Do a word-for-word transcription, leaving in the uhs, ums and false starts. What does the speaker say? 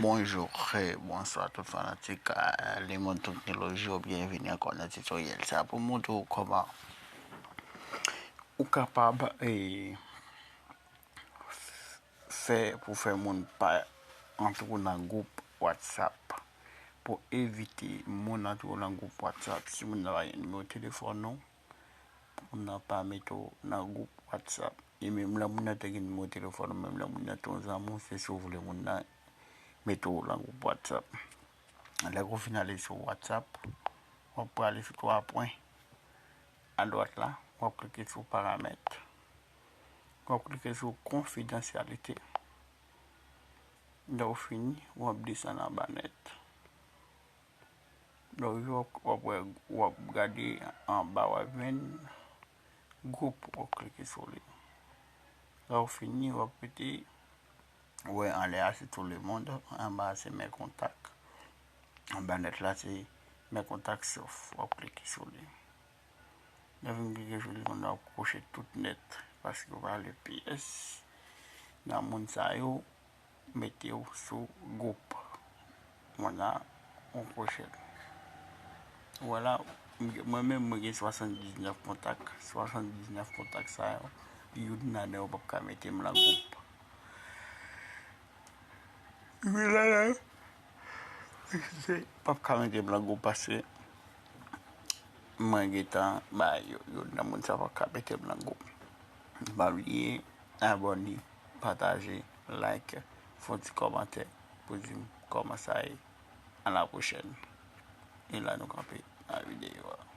Bonjou, eh, bonswa tout fanatik, eh, lemonn teknoloji yo, byenveni ankò nan titoryèl sa pou montre w kòman ou kapab, eh, fè pou fè moun pa antre w nan gwoup WhatsApp. Pou evite moun antre w nan gwoup WhatsApp, si moun nan pa gen nimewo telefòn ou, moun nan pa mete w nan gwoup WhatsApp. E menm lè moun nan te gen nimewo telefòn ou, menm lè moun nan te yon zanmi w, se si w vle moun nan mete w nan gwoup WhatsApp. Lè w fin ale sou WhatsApp, w ap prale sou twa pwen adwat la, w ap klike sou paramèt. W ap klike sou konfidansyalite. Lè w fini, w ap desann anba nèt. Lè w rive, w ap, w ap wè, w ap gade anba, w ap jwenn gwoup, w ap klike sou li. Lè w fini, w ap mete, wè anlè a, se tout le monde, anba a, se mes contacts. Anba nèt la, se mes contacts sauf, w ap klike sou li. Lè w fin klike sou li, kounye a w ap kwoche tout nèt, paske w pa vle pyès nan moun sa yo mete w sou gwoup. Kounye a, w kwoche l. Ou wè la, mwen menm, mwen gen swasanndiznèf kontak. Swasanndiznèf kontak sa yo, youn ladan yo p ap ka mete m nan gwoup. Youn ladan yo, eskize, p ap ka mete m nan gwoup paske mwen gentan bay yo, youn nan moun sa p ap ka mete m nan gwoup. Pa bliye abòne, pataje, like, fè yon ti kòmantè pou di m kòman sa ye. A la pwochèn. E la nou kanpe nan videyo a.